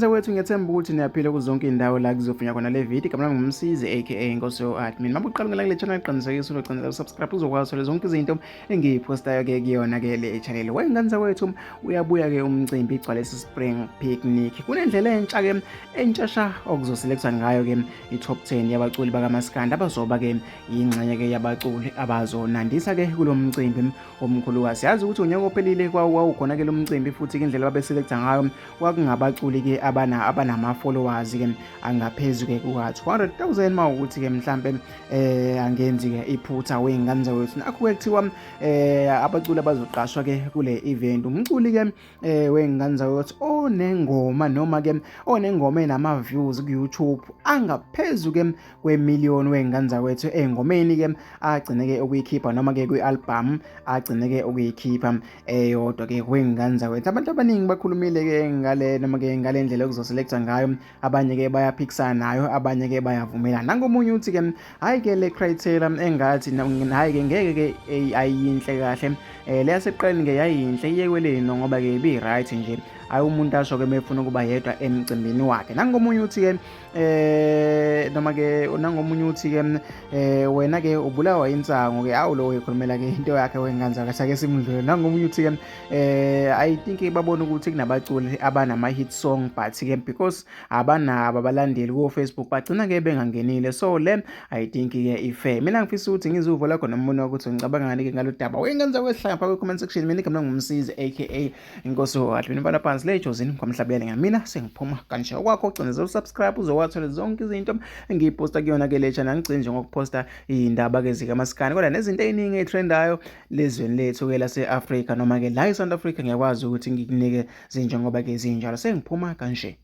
Wey'ngane zakwethu, ngiyathemba ukuthi niyaphila kuzo zonke iy'ndawo la kuzofunya khona le video. Igama lami nguMsizi aka Inkosi yo-Admin. Uma uqala ungena kule channel, qinisekisa ukuthi usubscribe uzokwazi uthola zonke izinto engiyiphostayo-ke kuyona-ke le channel. Wey'ngane zakwethu, uyabuya-ke umcimbi igcwalisa Spring Picnic. Kunendlela entsha-ke entshasha okuzoselekthwa ngayo-ke i-top 10 yabaculi bakamaskandi abazoba-ke yingxenye-ke yabaculi abazonandisa-ke kulo mcimbi omkhulukazi. Yazi ukuthi unyaka ophelile kwawukhona ke lo mcimbi, futhi ke indlela ababeselecta ngayo kwakungabaculi ke abana abanama followers ke angaphezu ke kuka 200,000, mawukuthi ke mhlambe angenzi ke iphutha, wey'ngane zakwethu. Nakho ke kuthiwa abaculi abazoqashwa ke kule event, umculi ke wey'ngane zakwethu onengoma noma ke onengoma enama views ku YouTube angaphezu ke kwemiliyoni, wey'ngane zakwethu, ey'ngomeni ke agcine ke ukuyikhipha noma ke kwi-album agcine ke ukuyikhipha eyodwa ke, wey'ngane zakwethu. Abantu abaningi bakhulumile ke ngale noma ke ngale ndlela okuzoselecta ngayo. Abanye ke bayaphikisana nayo, abanye ke bayavumelana. Nangomunye uthi ke hayi ke, le criteria engathi hayi ke ngeke ke ayinhle kahle, leyaseqaleni ke yayinhle, iyekweleni ngoba ke ibi right nje. Hayi, umuntu asho ke mefuna ukuba yedwa emcimbini wakhe. Nangomunye uthi ke noma ke nangomunye uthi ke wena ke ubulawa insango ke, awu, lo uyikhulumela ke into yakhe, wengane zakhe, ake simdlule. Nangomunye uthi ke I think babona ukuthi kunabaculi abanama hit song, but ke because abanabo abalandeli ku Facebook bagcina ke bengangenile, so le I think ke ifair. Mina ngifisa ukuthi ngizuvo lakho nombono ukuthi ngicabangani ke ngalo daba, wengane zakwethu, pha ku comment section. Mina igama nguMsizi aka Inkosi Admin, mfana phansi le ejozini kwamhlabuyele. Ngamina sengiphuma kanje, okwakho ucinezela usubscribe uzowathola zonke izinto engiyiposta kuyona ke le channel. Angigcini nje ngokuphosta iy'ndaba ke zikamaskandi, kodwa nezinto ey'ningi ey'trendayo lezweni lethu ke lase-Afrika noma ke la e-South Africa, ngiyakwazi ukuthi ngikunike zinjengoba ke zinjalo. Sengiphuma kanje.